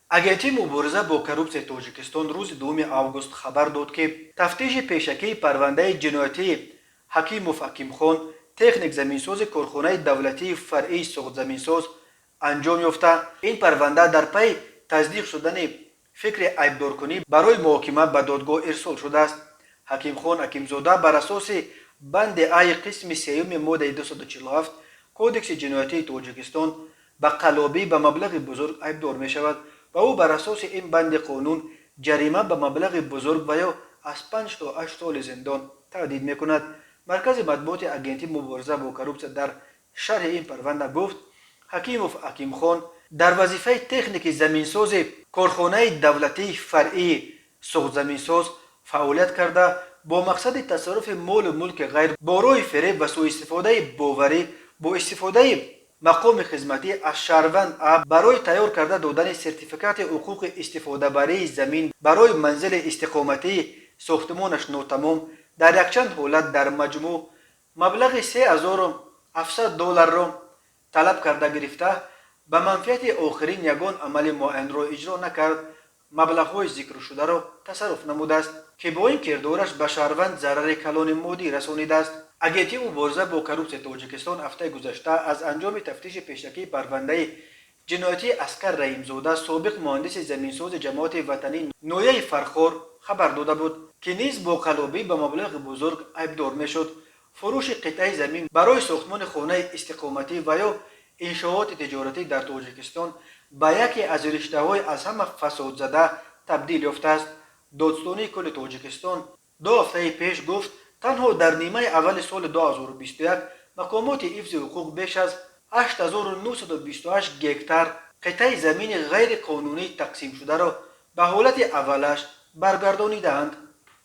Агентии мубориза бо коррупсияи Тоҷикистон рӯзи 2 август хабар дод, ки тафтиши пешакии парвандаи ҷиноятии Ҳакимов Ҳакимхон, техник заминсози корхонаи давлатии фаръии Суғдзаминсоз, анҷом ёфта, ин парванда дар пайи тасдиқ шудани фикри айбдоркунӣ барои муҳокима ба додгоҳ ирсол шудааст. Ҳакимхон Ҳакимзода бар асоси банди аи қисми сеюми моддаи 247 Кодекси ҷиноятии Тоҷикистон ба қаллобӣ ба маблағи бузург айбдор мешавад ва ӯ бар асоси ин банди қонун ҷарима ба маблағи бузург ва ё аз 5 то 8 соли зиндон таҳдид мекунад. Маркази матбуоти Агентии мубориза бо коррупсия дар шарҳи ин парванда гуфт: Ҳакимов Ҳакимхон дар вазифаи техники заминсози корхонаи давлатии фаръии Суғдзаминсоз фаъолият карда, бо мақсади тасарруфи молу мулки ғайр бо роҳи фиреб ва сӯистифодаи боварӣ бо истифодаи мақоми хизматӣ аз шаҳрванд А барои тайёр карда додани сертификати ҳуқуқи истифодабарии замин барои манзили истиқоматии сохтмонаш нотамом дар якчанд ҳолат дар маҷмӯъ маблағи 3700 долларро талаб карда гирифта, ба манфиати охирин ягон амали муайянро иҷро накард, маблағҳои зикршударо тасарруф намудааст, ки бо ин кирдораш ба шаҳрванд зарари калони моддӣ расонидааст. Агентии мубориза бо коррупсияи Тоҷикистон ҳафтаи гузашта аз анҷоми тафтиши пешакии парвандаи ҷиноятии Аскар Раҳимзода, собиқ муҳандиси заминсози ҷамоати Ватанӣ ноҳияи Фархор, хабар дода буд, ки низ бо қаллобӣ ба маблағи бузург айбдор мешуд. Фурӯши қитъаи замин барои сохтмони хонаи истиқоматӣ ва ё иншооти тиҷоратӣ дар Тоҷикистон ба яке аз риштаҳои аз ҳама фасодзада табдил ёфтааст. Додстонии кулли Тоҷикистон 2 ҳафтаи пеш гуфт, танҳо дар нимаи аввали соли 2021 мақомоти ҳифзи ҳуқуқ беш аз 8928 гектар қитъаи замини ғайриқонунӣ тақсимшударо ба ҳолати аввалаш баргардонидаанд.